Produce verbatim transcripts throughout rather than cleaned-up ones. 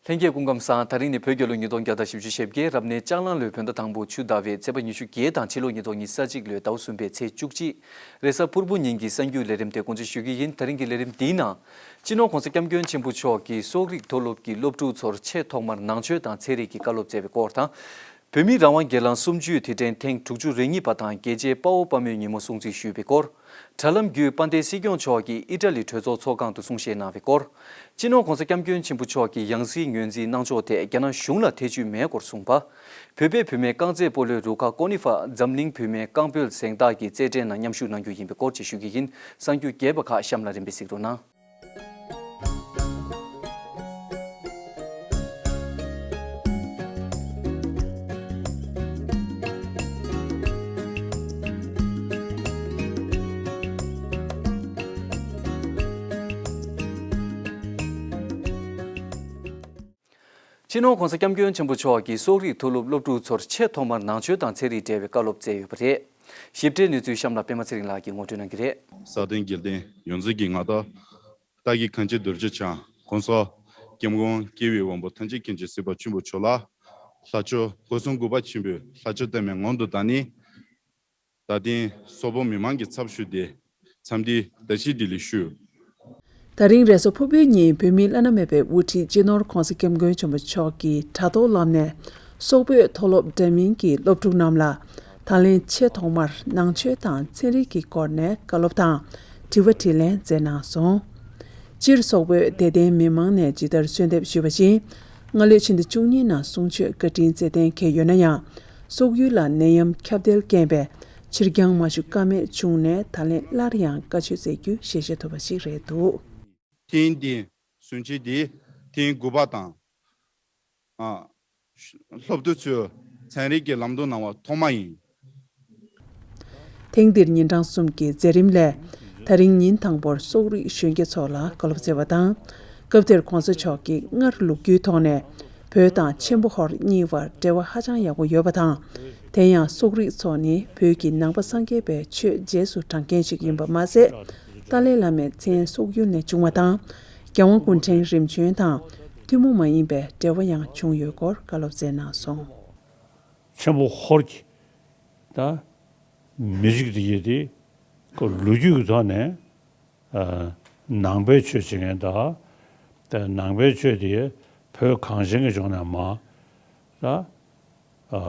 ལྷན་རྒྱས་སྐུ་ཁམས་བཟང་། ད་རིང་ནི་བོད་རྒྱལ་ལོ་ཉིས་སྟོང་བརྒྱ་དང་བཞི་བཅུ་ཞེ་བརྒྱད། རབ་གནས་ལྕགས་གླང་ལོའི་བོད་ཟླ་དང་པོ་ཆུ་ཟླ་བའི་ཚེས་པ་ཉི་ཤུ་བརྒྱད་དང་ཕྱི་ལོ་ཉིས་སྟོང་ཉི་ཤུ་རྩ་གཅིག་ལོའི་ཟླ་བ་གསུམ་པའི་ཚེས་བཅུ་གཅིག་རེས་གཟའ་ཕུར་བུ་ཉིན་གྱི་གསར་འགྱུར་ལས་རིམ་དེ་འགོ་འཛུགས་ཞུ་གི་ཡིན། ད་རིང་གི་ལས་རིམ་འདིའི་ནང་། སྤྱི་ནོར་༸གོང་ས་༸སྐྱབས་མགོན་ཆེན་པོ་མཆོག་གིས་སོག་རིགས་མཐོ་སློབ་ཀྱི་སློབ་ཕྲུག་ཚོར་ཆེས་ཐོག་མར་ནང་ཆོས་དང་ཚན་རིག་གི་བཀའ་སློབ་སྩལ་བའི་སྐོར་དང་། བོད་མིའི་རང་དབང་སྒེར་ལངས་གསུམ་བཅུའི་དུས་དྲན་ཐེངས་དྲུག་ཅུ་རེ་གཉིས་པ་དང་རྒྱལ་གཅེས་དཔའ་བོ་དཔའ་མོའི་ཉིན་མོ་སྲུང་བརྩི་ཞུས་པའི་སྐོར། དྲ་ལམ་བརྒྱུད་དཔལ་ལྡན་སྲིད་སྐྱོང་མཆོག་གིས་ཨི་ཊ་ལི་གྲོས་ཚོགས་ཚོགས་ཁང་དུ་གསུང་བཤད་གནང་བའི་སྐོར། སྤྱི་ནོར་༸གོང་ས་༸སྐྱབས་མགོན་ཆེན་པོ་མཆོག་གིས་ཡང་སྲིད་ངོས་འཛིན་གནང་ཕྱོགས་ཐད་རྒྱ་ནག་གཞུང་ལ་ཐེ་བྱུས་མེད་སྐོར་གསུངས་པ། བོད་པའི་བུད་མེད་རྐང་རྩེད་སྤོ་ལོའི་རུ་ཁག་ཀོ་ནི་ཧྥ་འཛམ་གླིང་བུད་མེད་རྐང་སྤོལ་གཟེངས་རྟགས་ཀྱི་རྩེད་འགྲན་ནང་མཉམ་ཞུགས་གནང་རྒྱུ་ཡིན་པའི་སྐོར་བཅས་ཞུ་གི་ཡིན། གསར་འགྱུར་རྒྱས་པ་ཁག་གཤམ་ལ་རིམ་པས་གཟིགས་རོགས་གནང་། སྤྱི་ནོར་༸གོང་ས་༸སྐྱབས་མགོན་ཆེན་པོ་མཆོག་གིས་སོག་རིགས་མཐོ་སློབ་སློབ་ཕྲུག་ཚོར་ཆེས་ཐོག་མར་ནང་ཆོས་དང་ཚན་རིག་འབྲེལ་བའི་བཀའ་སློབ་སྩལ་ཡོད་པ་རེད། ཞིབ་ཕྲའི་གནས་ཚུལ་གཤམ་ལ་པད་མ་ཚེ་རིང་ལགས་ཀྱིས་ངོ་སྤྲོད་གནང་གི་རེད། ས་སྟེང་རྒྱལ་བསྟན་ཡོངས་འཛིན་གྱི་མངའ་བདག་ཏཱ་ཀི་གངས་ཅན་རྡོ་རྗེ་འཆང་༸གོང་ས་༸སྐྱབས་མགོན་སྐྱེས་བུའི་དབང་པོ་ཐམས་ཅད་མཁྱེན་ཅིང་གཟིགས་པ་ཆེན་པོ་མཆོག་ལ། ལྷ་ཆོས་སྒོ་གསུམ་གུས་པ་ཆེན་པོས་ལྷ་ཆོས་བསྟན་པའི་ངང་དུ་བདག་ནི། ད་ཐེངས་སོག་པོ་མི་མང་གི་ཚབ་ཞུས་ཏེ། འཚམས་འདྲི་བཀྲ་ཤིས་བདེ་ལེགས་ཞུ། ད་རིང་རེས་གཟའ་ཕུར་བུའི་ཉིན་བོད་མིའི་བླ་ན་མེད་པའི་དབུ་ཁྲིད་སྤྱི་ནོར་༸གོང་ས་༸སྐྱབས་མགོན་ཆེན་པོ་མཆོག་གིས་དྲ་ཐོག་ལམ་ནས་སོག་པོའི་མཐོ་སློབ་འདྲ་མིན་གྱི་སློབ་ཕྲུག་རྣམས་ལ་ད་ལན་ཆེས་ཐོག་མར་ནང་ཆོས་དང་ཚན་རིག་གི་སྐོར་ནས་བཀའ་སློབ་དང་དྲི་བ་དྲིས་ལན་མཛད་གནང་སོང་། སྤྱིར་སོག་པོས་དད་ལྡན་མི་མང་ནས་ཇི་ལྟར་གསོལ་འདེབས་ཞུས་པ་བཞིན། སྔ་ལོའི་ཕྱི་ཟླ་བཅུ་གཉིས་ནང་གསུང་ཆོས་བཀའ་དྲིན་སྩལ་གཏན་འཁེལ་ཡོད་ན་ཡང་། སོག་ཡུལ་ལ་ནད་ཡམས་ཁྱབ་གདལ་རྐྱེན་པས་ཕྱིར་འགྱངས་མ་ཞུ་ཀ་མེད་བྱུང་ནས་ད་ལན་སླར་ཡང་བཀའ་ཆོས་སྩལ་རྒྱུ་ཞལ་བཞེས་ཐུབ་པ་ཞིག་རེད་འདུག་ཐེངས་འདིའི་གསུང་ཆོས་འདི་ཐེངས་དགུ་པ་དང་། ཨ། སློབ་ཕྲུག་ཚོས་ཚན་རིག་གི་ལམ་སྟོན་གནང་བ་ཐོག་མ་ཡིན། ཐེངས་འདིར་ཉིན་གྲངས་གསུམ་གྱི་མཛད་རིམ་ལས། ད་རིང་ཉིན་དང་པོར་སོག་རིགས་གཞོན་སྐྱེས་ཚོ་ལ་བཀའ་སློབ་སྩལ་བ་དང་། སྐབས་དེར་༸གོང་ས་མཆོག་གིས་སྔར་ལོ་རྒྱུས་ཐོག་ནས་བོད་དང་ཆེན་པོ་ཧོར་གཉིས་བར་འབྲེལ་བ་ཧ་ཅང་ཡག་པོ་ཡོད་པ་དང་། དེ་ཡང་སོག་རིགས་ཚོ་ནི་བོད་ཀྱི་ནང་པ་སངས་རྒྱས་པའི་ཆོས་རྗེས་སུ་འབྲང་མཁན་ཞིག་ཡིན་པ་མ་ཟད། ཏཱ་ལའི་བླ་མའི་མཚན་སོག་ཡུལ་ནས་བྱུང་བ་དང་། རྒྱལ་དབང་སྐུ་ཕྲེང་རིམ་བྱོན་དང་ཐུན་མོང་མ་ཡིན་པའི་འབྲེལ་བ་ཡང་བྱུང་ཡོད་སྐོར་བཀའ་སློབ་སྩལ་གནང་སོང་། ཆེན་པོ་ཧོར་གྱི་ད་མི་རིགས་དེ་ཡིན་ཏེ། ཁོ་ལོ་རྒྱུས་ཀྱི་ཐོག་ནས་ཨ་ནང་པའི་ཆོས་བྱེད་མཁན་དང་། ད་ནང་པའི་ཆོས་དེ་བོད་གངས་ཅན་གྱི་ལྗོངས་ནས་མར་ད་ཨ་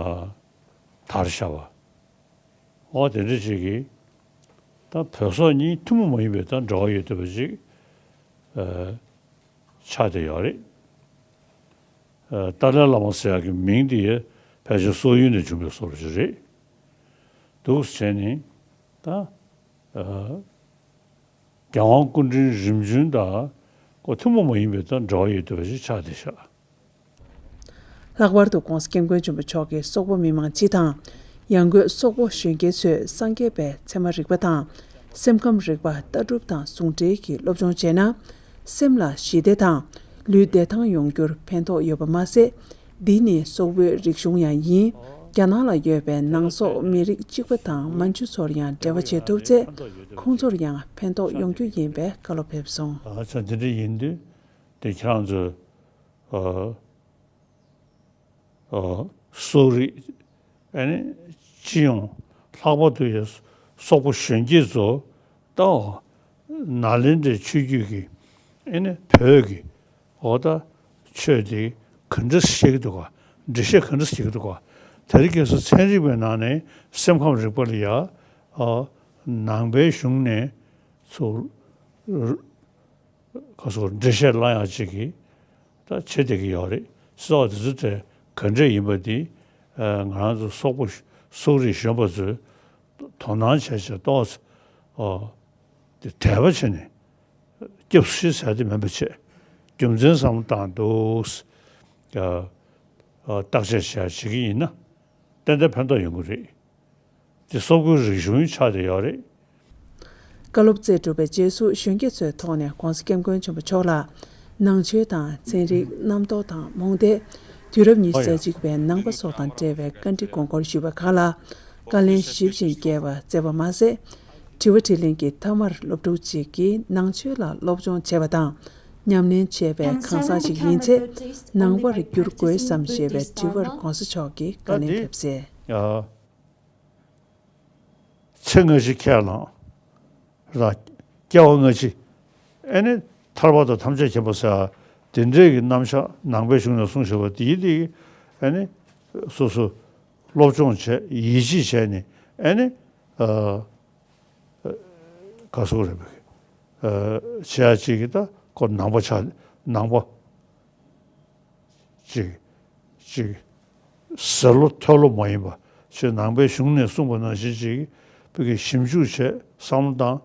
དར་བཞག་པ། འོ་དེ་འདྲ་ཅིག་གིས་ད་བོད་སོག་གཉིས་ཐུན་མོང་མ་ཡིན་པའི་ད་འབྲེལ་བ་ཡོད་བསྡད་པ་ཅིག་ཨ་ཆགས་བསྡད་ཡོད་རེད། ཨ་ཏཱ་ལའི་བླ་མ་ཟེར་ཡག་གི་མིང་དེ་ཕལ་ཆེར་སོག་ཡུལ་ནས་བྱུང་བའི་བཟོ་འདྲ་ཅིག་རེད། འདུག་སེ་བྱས་ནས་ད་ཨ་རྒྱལ་དབང་སྐུ་ཕྲེང་རིམ་བྱོན་དང་ཁོ་ཐུན་མོང་མ་ཡིན་པའི་ད་འབྲེལ་བ་ཡོད་བསྡད་པ་ཞིག་ཆགས་བསྡད་ཤག་ལྷག་པར་དུ་༸གོང་ས་༸སྐྱབས་མགོན་ཆེན་པོ་མཆོག་གིས་སོག་པོ་མི་མང་སྤྱི་དང་། ཡང་སྒོས་སོག་པོ་གཞོན་སྐྱེས་ཚོས་སངས་རྒྱས་པའི་ཚད་མ་རིག་པ་དང་། སེམས་ཁམས་རིག་པ་ལྟ་གྲུབ་དང་ཟུང་འབྲེལ་གྱིས་སློབ་སྦྱོང་བྱས་ན། སེམས་ལ་ཞི་བདེ་དང་། ལུས་བདེ་ཐང་ཡོང་རྒྱུར་ཕན་ཐོགས་ཡོད་པ་མ་ཟད། འདི་ནི་སོག་པོའི་རིག་གཞུང་ཡང་ཡིན། རྒྱ་ནག་ལ་ཡོད་པའི་ནང་སོག་མི་རིགས་གཅིག་པ་དང་མན་ཇུ་ཚོར་ཡང་འབྲེལ་བ་བྱེད་ཐུབ་ཚེ། ཁོང་ཚོར་ཡང་ཕན་ཐོགས་ཡོང་རྒྱུ་ཡིན་པའི་བཀའ་སློབ་ཕེབས་སོང་། ཨ་ཙི་འདི་འདྲ་ཡིན་དུས་དེ་ཁྱེད་རང་ཚོས་ཨ་ཨ་སོག་རིགས་ཨ་ནི་སྤྱི་ཡོངས་ལྷག་པར་དུ་ཡང་སོག་པོ་གཞོན་སྐྱེས་ཚོ་ད་ནཱ་ལེནྡྲའི་ཆོས་བརྒྱུད་ཀྱི་ཨ་ནི་བོད་ཀྱི་འོ་ད་ཆོས་དེ་ག་འདྲ་བཤད་ཀྱི་འདུག་ག་འགྲེལ་བཤད་ག་འདྲ་བྱེད་ཀྱི་འདུག་ག་དེ་རིང་ཁ་སང་ཚན་རིག་པའི་ནང་ནས་སེམས་ཁམས་རིག་པ་ལ་ཡ་ཨ་ནང་པའི་གཞུང་ནས་ཚུར་ཁ་སོགས་འགྲེལ་བཤད་གླེང་ཡག་ཅིག་གིས་ད་བྱེད་བསྡད་ཀྱི་ཡོད་རེད། སྲིད་དབང་དེ་ཚོ་དེ་ག་འདྲས་ཡིན་པ་དེ་ང་རང་ཚོ་སོག་པོ་སོག་རིགས་གཞོན་པ་ཚོས་དོ་སྣང་བྱས་བྱས་ཏོག་ཙམ་དེ་དད་པ་བྱས་ནས་སྐྱབས་སུ་མཆི་ཟེར་དེ་མིན་པ་བྱས་རྒྱུ་མཚན་བསམ་བློ་བཏང་འདུག་བརྟག་དཔྱད་བྱས་བྱེད་ཀྱི་ཡིན་ན་ཏན་ཏན་ཕན་ཐོགས་ཡོང་གི་རེད། དེ་སོག་པོའི་རིག་གཞུང་ཆགས་བསྡད་ཡོད་རེད། བཀའ་སློབ་སྩལ་གྲུབ་པའི་རྗེས་སུ་གཞོན་སྐྱེས་ཚོའི་ཐོག་ནས་༸གོང་ས་༸སྐྱབས་མགོན་ཆེན་པོ་མཆོག་ལ་ནང་ཆོས་དང་ཚན་རིག་རྣམ་རྟོག་དང་རྨོངས་དད། དུས་རབས་ཉི་ཤུ་རྩ་གཅིག་པའི་ནང་པ་སོགས་དང་འབྲེལ་བའི་བཀའ་འདྲི་དགོངས་སྐོར་ཞུས་པ་ཁག་ལ་བཀའ་ལན་ཞིབ་ཅིང་རྒྱས་པ་སྩལ་བ་མ་ཟད། དྲི་བ་དྲིས་ལན་གྱི་མཐའ་མར་སློབ་ཕྲུག་ཅིག་གིས་ནང་ཆོས་ལ་སློབ་སྦྱོང་བྱས་པ་དང་། ཉམས་ལེན་བྱས་པའི་གང་ཟག་ཅིག་ཡིན་ཚེ། ནང་པར་བསྒྱུར་དགོས་སམ་ཞེས་པའི་དྲི་བར་༧གོང་ས་མཆོག་གིས་བཀའ་ལན་ཕེབས་སའི། ཚེ་སྔ་ཕྱི་ཁས་བླངས་ར། སྐྱེ་བ་སྔ་ཕྱི། ཨེ་ནི་ཐར་པ་དང་ཐམས་ཅད་མཁྱེན་པ་ཟེར། དེ་འདྲའི་གི་རྣམ་གཞག་ནང་པའི་གཞུང་ནས་གསུངས་བཞག་པ་དེའི་དེ་ཨེ་ནི་སོ་སོ་སློབ་སྦྱོང་བྱས། ཡིད་ཆེས་བྱས་ནས་ཨེ་ནི་ག་སོག་རེད་པས། བྱེད་ཡ་ཅིག་གི་ད་ཁོ་ནང་པ་ཆགས། ནང་པ་ཅིག་ཅིག་ཟེར་ལོ་ཐོས་ལོ་མ་ཡིན་པ་ཞིག་ནང་པའི་གཞུང་ནས་གསུངས་པ་ནང་བཞིན་ཅིག་བོད་ཀྱི་ཞིབ་འཇུག་བྱས། བསམ་བློ་བཏང་།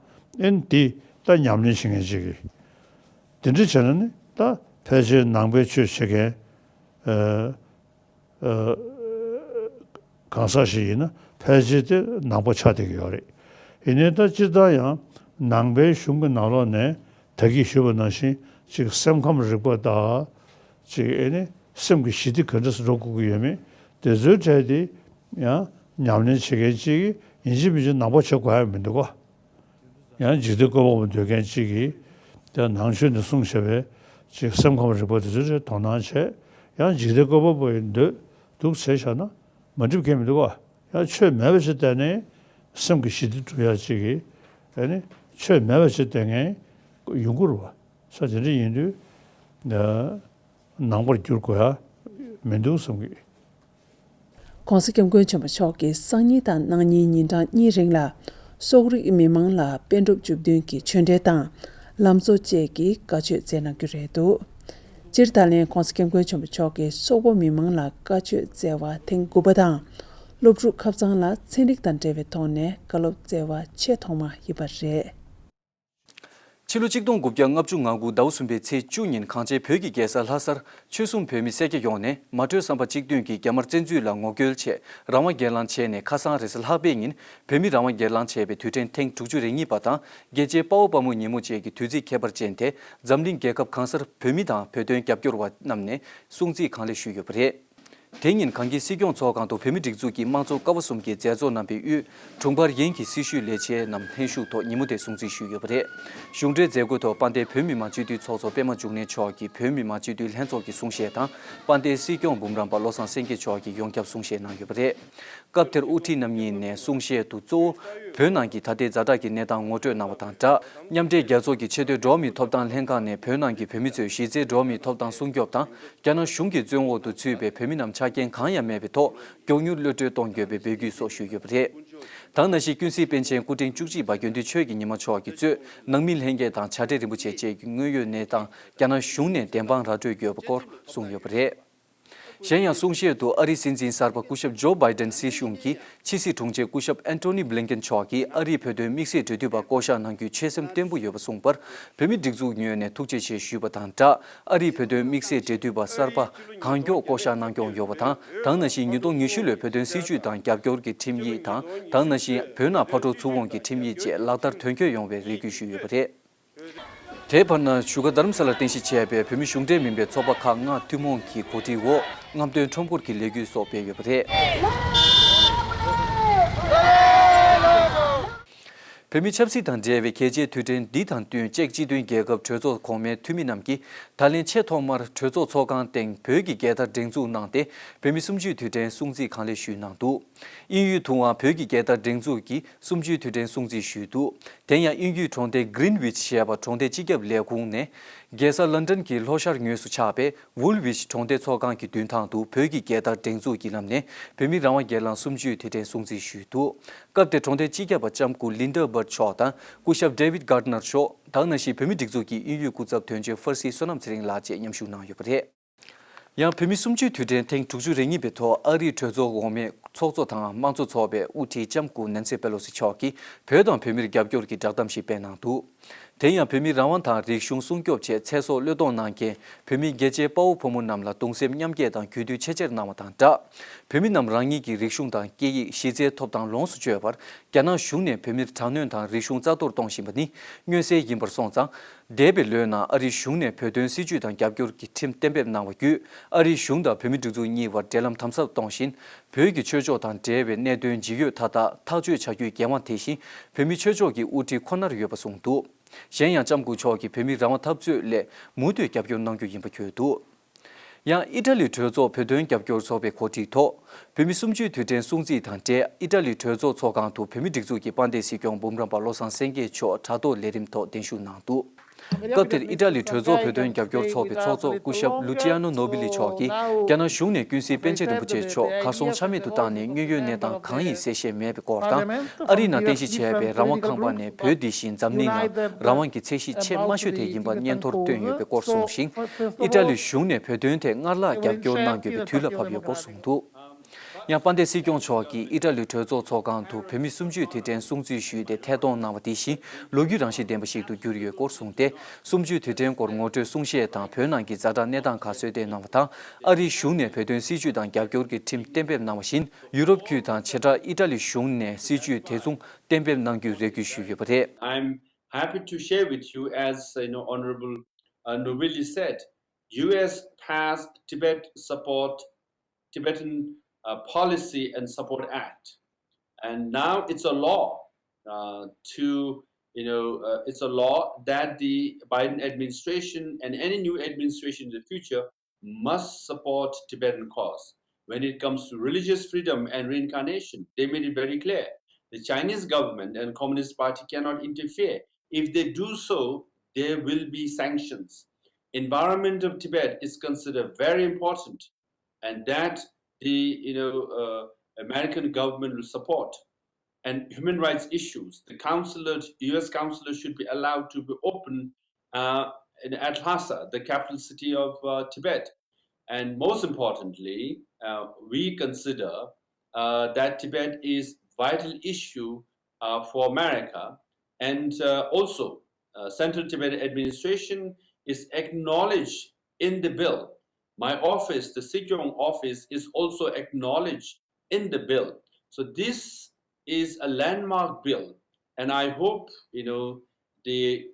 ཨེ་ནི་དེ་ད་ཉམས་ལེན་བྱེད་མཁན་ཅིག་གིས་དེ་འདྲ་བྱས་ན་ནི་ད་ཕལ་ཆེར་ནང་པའི་ཆོས་བྱེད་མཁན་གང་ཟག་ཞིག་ཡིན་ན་ཕལ་ཆེར་དེ་ནང་པ་ཆགས་བསྡད་ཀྱི་ཡོད་རེད། ཡིན་ནའི་ད་སྤྱིར་བཏང་ཡང་ནང་པའི་གཞུང་གི་ནང་ལོགས་ནས་ད་གིན་ཞུས་པ་ནང་བཞིན་ཅིག་སེམས་ཁམས་རིག་པ་དང་། ཅིག་ཨེ་ནི་སེམས་ཀྱི་ཞི་བདེ་ག་འདྲ་སེ་འགྲོ་དགོས་ཀྱི་ཡོད་མེད་དེ་ཚོའི་གྲས་དེ་ཡང་ཉམས་ལེན་བྱེད་མཁན་ཅིག་ཡིན་གཅིག་མིན་གཅིག་ནང་པ་བྱེད་དགོས་ཡ་མི་འདུག་ག་ཡང་འཇིག་རྟེན་བཀོད་པ་པོ་འདོད་མཁན་གཅིག་གིས་དེ་ནང་ཆོས་ནས་གསུངས་བཞག་པའི་ཅིག་སེམས་ཁམས་རིག་པ་དེ་ཚོའི་གྲས་དོ་སྣང་བྱས། ཡང་འཇིག་རྟེན་བཀོད་པ་པོ་ཡི་འདོད་འདུག་བྱས་བཞག་ན་མ་འགྲིག་མཁན་མི་འདུག་ག་ཡང་ཆོས་མེད་པ་ཞིག་བསྟན་ནས་སེམས་ཀྱི་ཞི་བདེ་སྒྲུབ་ཡ་ཅིག་གིས་ཨེ་ནི་ཆོས་མེད་པ་ཞིག་བསྟན་མཁན་ཡོང་གི་རེད་པ། ས་དེ་འདྲ་ཡིན་དུས་ནང་པར་བསྒྱུར་དགོས་ཡ་མི་འདུག་བསམ་གི། ྋགོང་ས་ྋསྐྱབས་མགོན་ཆེན་པོ་མཆོག་གིས་སང་ཉིན་དང་གནངས་ཉིན་ཉིན་གྲངས་གཉིས་རིང་ལ་སོག་རིགས་མི་མང་ལ་པཎ་གྲུབ་བཅུ་བདུན་གྱི་ཆོས་འབྲེལ་དང་ལམ་གཙོ་བཅས་ཀྱི་བཀའ་ཆོས་སྩལ་གནང་རྒྱུ་རེད་འདུག་སྤྱིར་ད་ལན་ྋགོང་ས་ྋསྐྱབས་མགོན་ཆེན་པོ་མཆོག་གིས་སོག་པོ་མི་མང་ལ་བཀའ་ཆོས་སྩལ་བ་ཐེངས་དགུ་པ་དང་། སློབ་ཕྲུག་ཁབ་ཚང་ལ་ཚན་རིག་དང་འབྲེལ་བའི་ཐོག་ནས་བཀའ་སློབ་སྩལ་བ་ཆེས་ཐོག་མ་ཡིན་པ་རེད། ཕྱི་ལོ་ཆིག་སྟོང་དགུ་བརྒྱ་ལྔ་བཅུ་ང་དགུ་ཟླ་བ་གསུམ་པའི་ཚེས་བཅུ་ཉིན་གངས་ཅན་བོད་ཀྱི་རྒྱལ་ས་ལྷ་སར་ཆོལ་གསུམ་བོད་མི་སེར་སྐྱ་ཡོངས་ནས་མ་གྲོས་བསམ་པ་གཅིག་མཐུན་གྱིས་རྒྱ་དམར་བཙན་འཛུལ་ལ་ངོ་རྒོལ་ཆེད་རང་དབང་སྒེར་ལངས་བྱས་ནས་ཁ་སང་རེས་གཟའ་ལྷག་པའི་ཉིན་བོད་མི་རང་དབང་སྒེར་ལངས་བྱས་པའི་དུས་དྲན་ཐེངས་དྲུག་ཅུ་རེ་གཉིས་པ་དང་རྒྱལ་གཅེས་དཔའ་བོ་དཔའ་མོའི་ཉིན་མོ་བཅས་ཀྱི་དུས་ཚིགས་ཁྱད་པར་ཅན་དེ་འཛམ་གླིང་རྒྱལ་ཁབ་གང་སར་བོད་མི་དང་བོད་དོན་རྒྱབ་སྐྱོར་བ་རྣམས་ནས་སྲུང་བརྩི་གང་ལེགས་ཞུས་ཡོད་པ་རེད། དེ་ཉིན་གངས་སྐྱིད་སྲིད་སྐྱོང་ཚོགས་ཁང་དུ་བོད་མིའི་སྒྲིག་འཛུགས་ཀྱི་དམངས་གཙོ་ཀ་བ་གསུམ་གྱི་མཛད་གཙོ་རྣམ་པའི་དབུས་དྲུང་འཕར་ཡན་གྱིས་སྲི་ཞུའི་ལས་བྱེད་རྣམས་ལྷན་ཞུགས་ཐོག་ཉིན་མོ་དེ་སྲུང་བརྩི་ཞུས་ཡོད་པ་རེད། གཞུང་འབྲེལ་མཛད་སྒོའི་ཐོག་དཔལ་ལྡན་བོད་མི་མང་སྤྱི་འཐུས་ཚོགས་གཙོ་པད་མ་འབྱུང་གནས་མཆོག་གིས་བོད་མི་མང་སྤྱི་འཐུས་ལྷན་ཚོགས་ཀྱི་གསུང་བཤད་དང་དཔལ་ལྡན་སྲིད་སྐྱོང་འབུམ་རམས་པ་བློ་བཟང་སེང་གེ་མཆོག་གིས་ཡོངས་ཁྱབ་གསུང་བཤད་གནང་ཡོད་པ་རེད། སྐབས་དེར་དབུ་ཁྲིད་རྣམ་གཉིས་ནས་གསུང་བཤད་དུ་གཙོ་བོ་བོད་ནང་གི་ད་ལྟའི་ཛ་དྲག་གི་གནས་སྟངས་ངོ་སྤྲོད་གནང་བ་དང་སྦྲགས། མཉམ་འབྲེལ་རྒྱལ་ཚོགས་ཀྱི་ཆེས་མཐོའི་འགྲོ་བ་མིའི་ཐོབ་ཐང་ལྷན་ཁང་ནས་བོད་ནང་གི་བོད་མི་ཚོའི་གཞི་རྩའི་འགྲོ་བ་མིའི་ཐོབ་ཐང་སྲུང་སྐྱོབ་དང་། རྒྱ་ནག་གཞུང་གི་བཙོན་འོག་ཏུ་ཚུད་པའི་བོད་མི་རྣམས་ཆ་རྐྱེན་གང་ཡང་མེད་པའི་ཐོག་མགྱོགས་མྱུར་གློད་གྲོལ་གཏོང་དགོས་པའི་འབོད་སྐུལ་སོགས་ཞུས་ཡོད་པ་རེད། དེ་ནང་བཞིན་ཀུན་གཟིགས་པཎ་ཆེན་སྐུ་ཕྲེང་བཅུ་གཅིག་པ་དགེ་འདུན་ཆོས་ཀྱི་ཉི་མ་མཆོག་གིས་གཙོས་ནང་མི་ལྷན་རྒྱས་དང་བྱ་བྲལ་རིན་པོ་ཆེ་བཅས་ཀྱིས་དངོས་ཡོད་གནས་སྟངས་རྒྱ་ནག་གཞུང་ནས་བདེན་དཔང་ར་སྤྲོད་དགོས་པ་སྐོར་གསུངས་ཡོད་པ་རེད། གཞན་ཡང་གསུང་བཤད་དུ་ཨ་རིའི་སྲིད་འཛིན་གསར་པ་སྐུ་ཞབས་ཇོ་བྷའི་ཌེན་སྲིད་གཞུང་གི་ཕྱི་སྲིད་དྲུང་ཆེ་སྐུ་ཞབས་ཨན་ཐོ་ནི་བྷི་ལིན་ཀེན་མཆོག་གིས་ཨ་རིའི་བོད་དོན་དམིགས་བསལ་འབྲེལ་མཐུད་པ་བསྐོ་གཞག་གནང་རྒྱུའི་ཆོད་སེམས་བརྟན་པོ་ཡོད་པ་གསུངས་པར་བོད་མིའི་སྒྲིག་འཛུགས་ངོས་ནས་ཐུགས་རྗེ་ཆེ་ཞུས་པ་དང་སྦྲགས། ཨ་རིའི་བོད་དོན་དམིགས་བསལ་འབྲེལ་མཐུད་པ་གསར་པ་གང་མགྱོགས་བསྐོ་གཞག་གནང་སྐྱོང་ཡོང་བ་དང་། དེ་ནང་བཞིན་ཉིས་སྟོང་ཉི་ཤུ་ལོའི་བོད་དོན་སྲིད་བྱུས་དང་རྒྱབ་སྐྱོར་གྱི་ཁྲིམས་ཡིག་དང་། དེ་ནང་བཞིན་བོད་ནང་ཕར་འགྲོ་ཚུར་འོང་གི་ཁྲིམས་ཡིག་བཅས་ལག་བསྟར་དོན་འཁྱོལ་ཡོང་བའི་རེ་སྐུལ་ཞུས་ཡོད་པ་རེད། དེའི་བར་ན་བཞུགས་སྒར་རྡ་རམ་ས་ལར་རྟེན་གཞི་བྱས་པའི་བོད་མི་གཞུང་འབྲེལ་མིན་པའི་ཚོགས་པ་ཁག་ལྔ་ཐུན་མོང་གི་གོ་སྒྲིག་འོག་རྔམ་སྟོན་ཁྲོམ་སྐོར་གྱི་ལས་འགུལ་སོགས་སྤེལ་ཡོད་པ་རེད། བོད་མིའི་ཆབ་སྲིད་དང་འབྲེལ་བའི་གལ་ཆེའི་དུས་དྲན་འདི་དང་བསྟུན་ཅེཀ་སྤྱི་མཐུན་རྒྱལ་ཁབ་གྲོས་ཚོགས་གོང་མའི་འཐུས་མི་རྣམས་ཀྱིས་ད་ལན་ཆེས་ཐོག་མར་གྲོས་ཚོགས་ཚོགས་ཁང་སྟེང་བོད་ཀྱི་རྒྱལ་དར་སྒྲེང་འཛུགས་གནང་སྟེ་བོད་མིའི་གསུམ་བཅུའི་དུས་དྲན་སྲུང་བརྩི་གང་ལེགས་ཞུས་གནང་འདུག་དབྱིན་ཡུལ་དུའང་བོད་ཀྱི་རྒྱལ་དར་སྒྲེང་འཛུགས་ཀྱིས་གསུམ་བཅུའི་དུས་དྲན་སྲུང་བརྩི་ཞུས་འདུག་དེ་ཡང་དབྱིན་ཡུལ་གྲོང་སྡེ་Greenwich་ཞེས་པ་གྲོང་སྡེ་སྤྱི་ཁྱབ་ལས་ཁུངས་ནས་རྒྱལ་ས་ལན་ཌན་གྱི་ལྷོ་ཤར་ངོས་སུ་ཆགས་པའི་Woolwich་གྲོང་སྡེ་ཚོགས་ཁང་གི་མདུན་ཐང་དུ་བོད་ཀྱི་རྒྱལ་དར་སྒྲེང་འཛུགས་ཀྱི་ལམ་ནས་བོད་མི་རང་དབང་སྒེར་ལངས་གསུམ་བཅུའི་དུས་དྲན་སྲུང་བརྩི་ཞུས་འདུག་སྐབས་དེར་གྲོང་སྡེ་སྤྱི་ཁྱབ་པ་ལྕམ་སྐུ་Linda Bird་མཆོག་དང་སྐུ་ཞབས་David Gardner་མཆོག་དེ་ནང་བཞིན་བོད་མིའི་སྒྲིག་འཛུགས་ཀྱི་དབྱིན་ཡུལ་སྐུ་ཚབ་དོན་གཅོད་ཕར་སི་བསོད་ནམས་ཚེ་རིང་ལགས་བཅས་མཉམ་ཞུགས་གནང་ཡོད་པ་རེད། ཡང་བོད་མི་གསུམ་བཅུའི་དུས་དྲན་ཐེངས་དྲུག་ཅུ་རེ་གཉིས་པའི་ཐོག་ཨ་རིའི་གྲོས་ཚོགས་འོག་མའི་ཚོགས་གཙོ་དང་དམངས་གཙོ་ཚོགས་པའི་དབུ་ཁྲིད་ལྕམ་སྐུ་ནན་སི་པེ་ལོ་སི་མཆོག་གིས་བོད་དང་བོད་མིར་རྒྱབ་སྐྱོར་གྱི་བསྒྲགས་གཏམ་ཞིག་སྤེལ་གནང་འདུག་དེ་ཡང་བོད་མིའི་རང་དབང་དང་རིག་གཞུང་སྲུང་སྐྱོབ་ཆེད་ཚེ་སྲོག་བློས་གཏོང་གནང་མཁན་བོད་མི་རྒྱལ་གཅེས་དཔའ་བོ་ཕོ་མོ་རྣམས་ལ་གདུང་སེམས་མཉམ་སྐྱེད་དང་གུས་འདུད་ཆེས་ཆེར་གནང་བ་དང་སྦྲགས། བོད་མི་རྣམས་རང་ཉིད་ཀྱི་རིག་གཞུང་དང་སྐད་ཡིག་གཞི་རྩའི་ཐོབ་ཐང་ལོངས་སུ་སྤྱོད་པར་རྒྱ་ནག་གཞུང་ནས་བོད་མིར་དྲག་གནོན་དང་རིག་གཞུང་རྩ་གཏོར་གཏོང་བཞིན་པ་ནི་མངོན་གསལ་ཡིན་པར་སོང་ཙང་། འདས་པའི་ལོའི་ནང་ཨ་རིའི་གཞུང་ནས་བོད་དོན་སྲིད་བྱུས་དང་རྒྱབ་སྐྱོར་གྱི་ཁྲིམས་གཏན་འབེབས་གནང་བ་བརྒྱུད། ཨ་རིའི་གཞུང་དང་བོད་མིའི་སྒྲིག་འཛུགས་གཉིས་བར་འབྲེལ་ལམ་དམ་ཟབ་གཏོང་བཞིན། བོད་ཀྱི་ཆོས་ཕྱོགས་དང་འབྲེལ་བའི་གནད་དོན་ཇི་ཡོད་མཐའ་དག་ཐག་གཅོད་བྱ་རྒྱུའི་འགན་དབང་དེ་བཞིན་བོད་མིའི་ཆོས་ཕྱོགས་ཀྱི་དབུ་ཁྲིད་ཁོ་ནར་ཡོད་པ་གསུངས་འདུག་གཞན་ཡང་ལྕམ་སྐུ་མཆོག་གིས་བོད་མི་རང་དབང་འཐབ་རྩོད་སླད་མུ་མཐུད་རྒྱབ་སྐྱོར་གནང་རྒྱུ་ཡིན་པ་བརྗོད་འདུག། ཡང་ཨི་ཊ་ལི་གྲོས་ཚོགས་བོད་དོན་རྒྱབ་སྐྱོར་ཚོགས་པས་གོ་སྒྲིག་ཐོག་བོད་མི་གསུམ་བཅུའི་དུས་དྲན་སྲུང་བརྩི་དང་འབྲེལ་ཨི་ཊ་ལི་གྲོས་ཚོགས་ཚོགས་ཁང་དུ་བོད་མི་སྒྲིག་འཛུགས་ཀྱི་དཔལ་ལྡན་སྲིད་སྐྱོང་འབུམ་རམས་པ་བློ་བཟང་སེང་གེ་མཆོག་དྲ་ཐོག་ལས་རིམ་ཐོག་གདན་ཞུ་གནང་འདུག། སྐབས་དེར་ཨི་ཊ་ལི་གྲོས་ཚོགས་བོད་དོན་རྒྱབ་སྐྱོར་ཚོགས་པའི་ཚོགས་གཙོ་སྐུ་ཞབས་ལུ་ཅི་ཡ་ནོ་ནོ་བི་ལི་མཆོག་གིས་རྒྱ་ནག་གཞུང་ནས་ཀུན་གཟིགས་པཎ་ཆེན་རིན་པོ་ཆེ་མཆོག་གར་སོང་ཆ་མེད་དུ་བཏང་ནས་དངོས་ཡོད་གནས་སྟངས་གང་ཡིན་གསལ་བཤད་མེད་པའི་སྐོར་དང་། ཨ་རིའི་ནང་རྟེན་གཞི་བྱས་པའི་རང་དབང་ཁང་པ་ནས་བོད་འདི་བཞིན་འཛམ་གླིང་ནང་རང་དབང་གི་ཚད་གཞི་ཆེས་དམའ་ཤོས་དེ་ཡིན་པར་སྙན་ཐོར་བཏོན་ཡོད་པའི་སྐོར་གསུངས་ཤིང་། ཨི་ཊ་ལི་གཞུང་ནས་བོད་དོན་ཐད་སྔར་ལྷག་རྒྱབ་སྐྱོར་གནང་དགོས་པའི་དུས་ལ་བབ་ཡོད་སྐོར་གསུངས་འདུག། ཡང་དཔལ་ལྡན་སྲིད་སྐྱོང་མཆོག་གིས་ཨི་ཊ་ལི་གྲོས་ཚོགས་ཚོགས་ཁང་དུ་བོད་མི་གསུམ་བཅུའི་དུས་དྲན་སྲུང་བརྩི་ཞུས་ཏེ་ཐད་གཏོང་གནང་བ་དེ་བཞིན་ལོ་རྒྱུས་རང་བཞིན་ལྡན་པ་ཞིག་ཏུ་གྱུར་ཡོད་སྐོར་གསུངས་ཏེ། གསུམ་བཅུའི་དུས་དྲན་སྐོར་ངོ་སྤྲོད་གསུང་བཤད་དང་བོད་ནང་གི་ཛ་དྲག་གནས་སྟངས་ཁག་གསོལ་འདེབས་གནང་བ་དང་། ཨ་རིའི་གཞུང་ནས་བོད་དོན་སྲིད་བྱུས་དང་རྒྱབ་སྐྱོར་གྱི་ཁྲིམས་གཏན་འབེབས་གནང་བ་བཞིན་ཡུ་རོབ་ཁུལ་དང་བྱེ་བྲག་ཨི་ཊ་ལི་གཞུང་ནས་སྲིད་བྱུས་དེ་མཚུངས་གཏན་འབེབས་གནང་རྒྱུའི་རེ་སྐུལ་ཞུས་ཡོད་པ་རེད། I'm happy to share with you, as you know, Honorable uh, Nobilli said, U S passed Tibet Support, Tibetan uh, Policy and Support Act, and now it's a law uh, to you know uh, it's a law that the Biden administration and any new administration in the future must support Tibetan cause. When it comes to religious freedom and reincarnation, they made it very clear. The Chinese government and Communist Party cannot interfere. If they do so, there will be sanctions. Environment of Tibet is considered very important, and that the you know uh, American government will support. And human rights issues. The consulate, U S consulate should be allowed to be open uh, in Lhasa, the capital city of uh, Tibet. And most importantly, uh, we consider uh, that Tibet is vital issue uh, for America. And uh, also, uh, Central Tibetan Administration is acknowledged in the bill. My office, the Sikyong office, is also acknowledged in the bill. So this is a landmark bill, and I hope you know the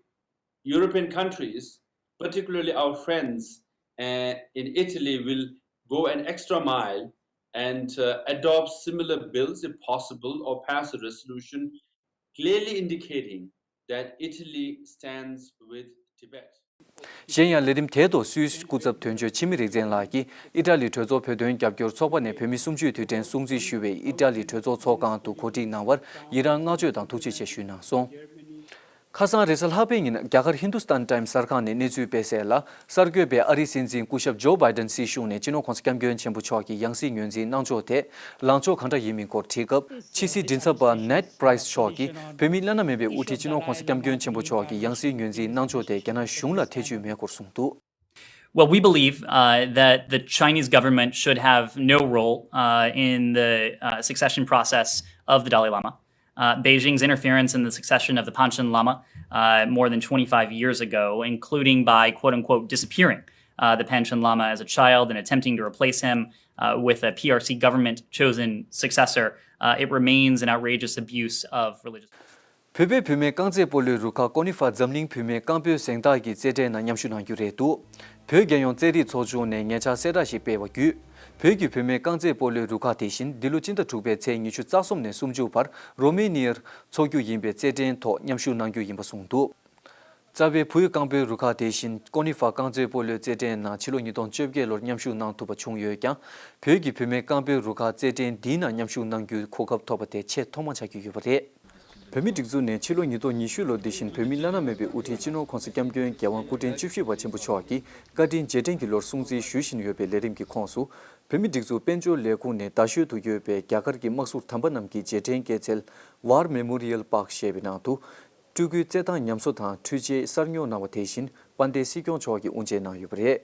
European countries, particularly our friends uh, in Italy, will go an extra mile and uh, adopt similar bills if possible, or pass a resolution clearly indicating that Italy stands with Tibet. གཞན་ཡང་ལས་རིམ་དེའི་ཐོག་སུད་སི་སྐུ་ཚབ་དོན་གཅོད་འཆི་མེད་རིག་འཛིན་ལགས་ཀྱིས་ཨི་ཊ་ལི་གྲོས་ཚོགས་བོད་དོན་རྒྱབ་སྐྱོར་ཚོགས་པ་ནས་བོད་མི་གསུམ་བཅུའི་དུས་དྲན་སྲུང་བརྩི་ཞུ་བའི་ཨི་ཊ་ལི་གྲོས་ཚོགས་ཚོགས་ཁང་དུ་གོ་སྒྲིག་གནང་བར་ཡི་རངས་བསྔགས་བརྗོད་དང་ཐུགས་རྗེ་ཆེ་ཞུས་གནང་སོང་། ཁ་སང་རེས་གཟའ་ལྷག་པའི་ཉིན་རྒྱ་གར་ཧིན་དུ་སྟན་ཊའིམ་གསར་ཁང་ནས་གནས་ཚུལ་སྤེལ་གསལ་ལ། གསར་འགོད་པས་ཨ་རིའི་སྲིད་འཛིན་སྐུ་ཞབས་ཇོ་བྷའི་ཌེན་སྲིད་གཞུང་ནས་སྤྱི་ནོར་༸གོང་ས་༸སྐྱབས་མགོན་ཆེན་པོ་མཆོག་གི་ཡང་སྲིད་ངོས་འཛིན་གནང་ཕྱོགས་ཐད་ལངས་ཕྱོགས་གང་འདྲ་ཡིན་མིན་སྐོར་དྲིས་སྐབས། ཕྱི་སྲིད་མགྲིན་ཚབ་པ་ནེཌ་པྲའི་སི་མཆོག་གིས་བོད་མིའི་བླ་ན་མེད་པའི་དབུ་ཁྲིད་སྤྱི་ནོར་༸གོང་ས་༸སྐྱབས་མགོན་ཆེན་པོ་མཆོག་གི་ཡང་སྲིད་ངོས་འཛིན་གནང་ཕྱོགས་ཐད་རྒྱ་ནག་གཞུང་ལ་ཐེ་བྱུས་མེད་སྐོར་གསུངས་འདུག། Well, we believe uh, that the Chinese government should have no role uh, in the uh, succession process of the Dalai Lama. Uh, Beijing's interference in the succession of the Panchen Lama uh, more than twenty-five years ago, including by quote unquote disappearing uh, the Panchen Lama as a child and attempting to replace him uh, with a P R C government chosen successor, uh, it remains an outrageous abuse of religious. བོད་པའི་བུད་མེད་རྐང་རྩེད་སྤོ་ལོའི་རུ་ཁག་ཀོ་ནི་ཧྥ་འཛམ་གླིང་བུད་མེད་རྐང་སྤོལ་གཟེངས་རྟགས་ཀྱི་རྩེད་འགྲན་ནང་མཉམ་ཞུགས་གནང་རྒྱུ་རེད་འདུག། བོད་རྒྱལ་ཡོངས་རྩེད་རིགས་ཚོགས་ཆུང་ནས་ཉེ་ཆར་གསལ་བསྒྲགས་ཤིག་སྤེལ་བ་བརྒྱུད། བོད་ཀྱི་བུད་མེད་རྐང་རྩེད་སྤོ་ལོའི་རུ་ཁག་དེ་བཞིན་འདི་ལོ་སྤྱི་ཟླ་དྲུག་པའི་ཚེས་ཉི་ཤུ་རྩ་གསུམ་ནས་སུམ་ཅུ་བར་རོ་མེ་ནི་ཡར་འཚོགས་རྒྱུ་ཡིན་པའི་རྩེད་འགྲན་ཐོག་མཉམ་ཞུགས་གནང་རྒྱུ་ཡིན་པ་གསུངས་འདུག། རྩ་བའི་བུའི་རྐང་སྤོལ་རུ་ཁག་དེ་བཞིན་ཀོ་ནི་ཧྥ་རྐང་རྩེད་སྤོ་ལོའི་རྩེད་འགྲན་ནང་ཕྱི་ལོ་ཉིས་སྟོང་བཅོ་བརྒྱད་ལོར་མཉམ་ཞུགས་གནང་ཐུབ་པ་བྱུང་ཡོད་ཀྱང་། བོད་ཀྱི་བུད་མེད་རྐང་སྤོལ་རུ་ཁག་རྩེད་འགྲན་འདིའི་ནང་མཉམ་ཞུགས་གནང་རྒྱུའི་གོ་སྐབས་ཐོབ་པ་དེ་ཆེས་ཐོག་མ་ཆགས་ཀྱི་ཡོད་པ་རེད། བོད་མིའི་སྒྲིག་འཛུགས་ནས་ཕྱི་ལོ་ཉིས་སྟོང་ཉི་ཤུ་ལོ་འདི་བཞིན་བོད་མིའི་བླ་ན་མེད་པའི་དབུ་ཁྲིད་སྤྱི་ནོར་༸གོང་ས་༸སྐྱབས་མགོན་རྒྱལ་དབང་སྐུ་ཕྲེང་བཅུ་བཞི་པ་ཆེན་པོ་མཆོག་གིས་བཀའ་དྲིན་རྗེས་དྲན་གྱི་ལོར་སྲུང་བརྩི་ཞུ་བཞིན་ཡོད་པའི་ལས་རིམ་གྱི་ཁོངས་སུ། བོད་མིའི་སྒྲིག་འཛུགས་དཔལ་འབྱོར་ལས་ཁུངས་ནས་རྡ་ཤོད་དུ་ཡོད་པའི་རྒྱ་གར་གྱི་དམག་ཟུར་དམ་པ་རྣམས་ཀྱི་རྗེས་དྲན་སྐྱེད་ཚལ་War Memorial Park ཞེས་པའི་ནང་དུ། སྤྲུལ་སྐུའི་རྩེད་ཐང་ཉམས་གསོ་དང་འཕྲུལ་ཆས་གསར་ཉོ་གནང་བ་དེ་བཞིན་དཔལ་ལྡན་སྲིད་སྐྱོང་མཆོག་གིས་དབུ་འབྱེད་གནང་ཡོད་པ་རེད།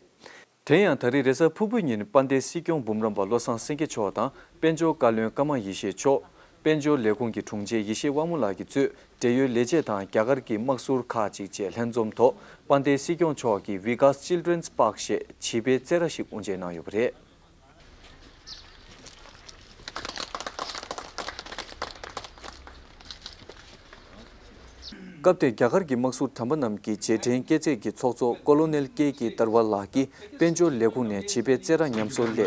དེ་ཡང་ད་རེས་རེས་གཟའ་ཕུར་བུའི་ཉིན་དཔལ་ལྡན་སྲིད་སྐྱོང་འབུམ་རམས་པ་བློ་བཟང་སེང་གེ་མཆོག་དང་དཔལ་འབྱོར་བཀའ་བློན་ཀརྨ་ཡེ་ཤེས་མཆོག། དཔལ་འབྱོར་ལས་ཁུངས་ཀྱི་དྲུང་ཆེ་ཡེ་ཤེས་དབང་མོ་ལགས་ཀྱིས་གཙོས་འབྲེལ་ཡོད་ལས་བྱེད་དང་རྒྱ་གར་གྱི་དམག་ཟུར་ཁག་ཅིག་བཅས་ལྷན་འཛོམས་ཐོག་དཔལ་ལྡན་སྲིད་སྐྱོང་མཆོག་གིས་Vikas Children's Park ཞེས་བྱིས་པའི་རྩེད་ར་ཞིག་དབུ་འབྱེད་གནང་ཡོད་པ་རེད། སྐབས་དེར་རྒྱ་གར་གྱི་དམག་ཟུར་དམ་པ་རྣམས་ཀྱི་རྗེས་དྲན་སྐྱེད་ཚལ་གྱི་ཚོགས་གཙོ་ཀོ་ལོ་ནེལ་ཀེ་ཀི་ཏར་ཝལ་ལགས་ཀྱིས་དཔལ་འབྱོར་ལས་ཁུངས་ནས་བྱིས་པའི་རྩེད་ར་ཉམས་གསོ་སླད་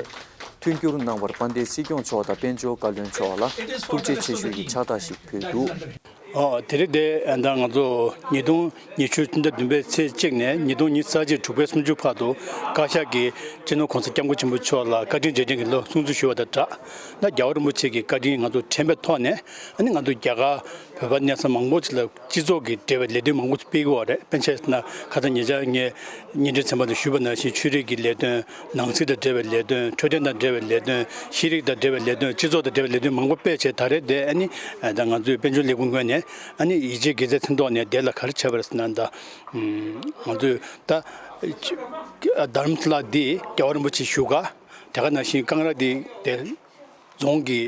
མཐུན་འགྱུར་གནང་བར་དཔལ་ལྡན་སྲིད་སྐྱོང་མཆོག་དང་དཔལ་འབྱོར་བཀའ་བློན་མཆོག་ལ་ཐུགས་རྗེ་ཆེ་ཞུ་ཡི་ཕྱག་རྟགས་ཤིག་ཕུལ་འདུག། ཨོ་དེ་རིང་དེ་ད་ང་ཚོ་ཉིས་སྟོང་ཉི་ཤུ་སྤྱི་ཟླ་བདུན་པའི་ཚེས་གཅིག་ནས་ཉིས་སྟོང་ཉི་ཤུ་རྩ་གཅིག་དྲུག་པའི་གསུམ་བཅུ་བར་དུ་བཀའ་ཤག་གིས་སྤྱི་ནོར་༸གོང་ས་༸སྐྱབས་མགོན་ཆེན་པོ་མཆོག་ལ་བཀའ་དྲིན་རྗེས་དྲན་གྱི་ལོ་སྲུང་བརྩི་ཞུ་བ་དང་སྦྲགས། ད་རྒྱལ་བ་རིན་པོ་ཆེ་གི་བཀའ་དྲིན་ང་ཚོ་དྲན་པའི་ཐོག་ནས་ཨ་ནི་ང་ཚོ་རྒྱ་གར་བོད་པ་གནས་ས་མང་པོ་ཅིག་ལ་སྤྱི་ཚོགས་ཀྱི་འབྲེལ་བའི་ལས་དོན་མང་པོ་སྤེལ་གྱི་ཡོད་རེད། དཔེར་ན་ཆ་བཞག་ན་ཁ་སང་ཉེ་ཆར་ངས་བརྙན་འཕྲིན་ཚན་པ་དུ་ཞུས་པ་ནང་བཞིན་ཆོས་རིག་གི་ལས་དོན། ནང་སྲིད་དང་འབྲེལ་བའི་ལས་དོན། འཕྲོད་བསྟེན་དང་འབྲེལ་བའི་ལས་དོན། ཤེས་རིག་དང་འབྲེལ་བའི་ལས་དོན། སྤྱི་ཚོགས་དང་འབྲེལ་བའི་ལས་དོན་མང་པོ་སྤེལ་བྱས། ད་རེས་དེ་ཨ་ནི་ད་ང་ཚོའི་དཔལ་འབྱོར་ལས་ཁུངས་ངོས་ནས་ཨ་ནི་ཡིད་ཆེས་དགེ་མཚན་མཚན་ཐོག་ནས་དེ་ལ་ག་རེ་བྱས་པ་རེད་ཟེར་ན། ད་ང་ཚོས་ད་དྷ་རམ་ས་ལ་འདི་རྒྱལ་བ་རིན་པོ་ཆེ་བཞུགས་སྒར། དེ་ག་ནང་བཞིན་ཀང་ར་འདི་དེ་རྫོང་གི་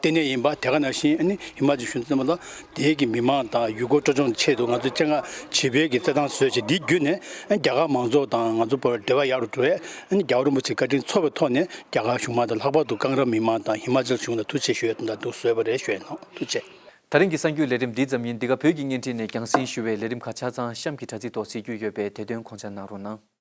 ལྟེ་གནས་ཡིན་པ། དེ་ག་ནང་བཞིན་ཨ་ནི་ཧི་མ་ཅལ་གཞུང་ཚབ་ལ་དེའི་གི་མི་མང་དང་ཡུལ་སྐོར་སྤྲོ་སྐྱོང་ཆེད་དུ་ང་ཚོས་སྤྱན་སྔ་བྱིས་པའི་གི་རྩེད་ཐང་བཟོས་བྱས། འདི་བརྒྱུད་ནས་ཨ་རྒྱ་གར་མང་ཚོགས་དང་ང་ཚོ་བར་འབྲེལ་བ་ཡག་རུ་འགྲོ་བས། ཨ་ནི་རྒྱལ་བ་རིན་པོ་ཆེའི་བཀའ་དྲིན་ཚོར་བའི་ཐོག་ནས་རྒྱ་གར་གཞུང་མང་དང་ལྷག་པར་དུ་ཀང་ར་མི་མང་དང་ཧི་མ་ཅལ་གཞུང་ལ་ཐུགས་རྗེ་ཆེ་ཞུ་ཡས་དོན་དག་འདུག་བཟོས་པ་རེད་ཞུ་ཡས་ནོ། ཐུགས་རྗེ་ཆེ། ད་རིང་གི་གསར་འགྱུར་ལས་རིམ་འདི་ཙམ་ཡིན། འདི་ག་བོད་ཀྱི་བརྙན་འཕྲིན་ནས་རྒྱང་སྲིང་ཞུ་བའི་ལས་རིམ་ཁག་ཆ་ཚང་གཤམ་གྱི་དྲ་ཚིགས་ཐོག་གཟིགས་རྒྱུ་ཡོད་པས་དེ་དོན་ཁོང་ཆ་གནང་རོགས་གནང་།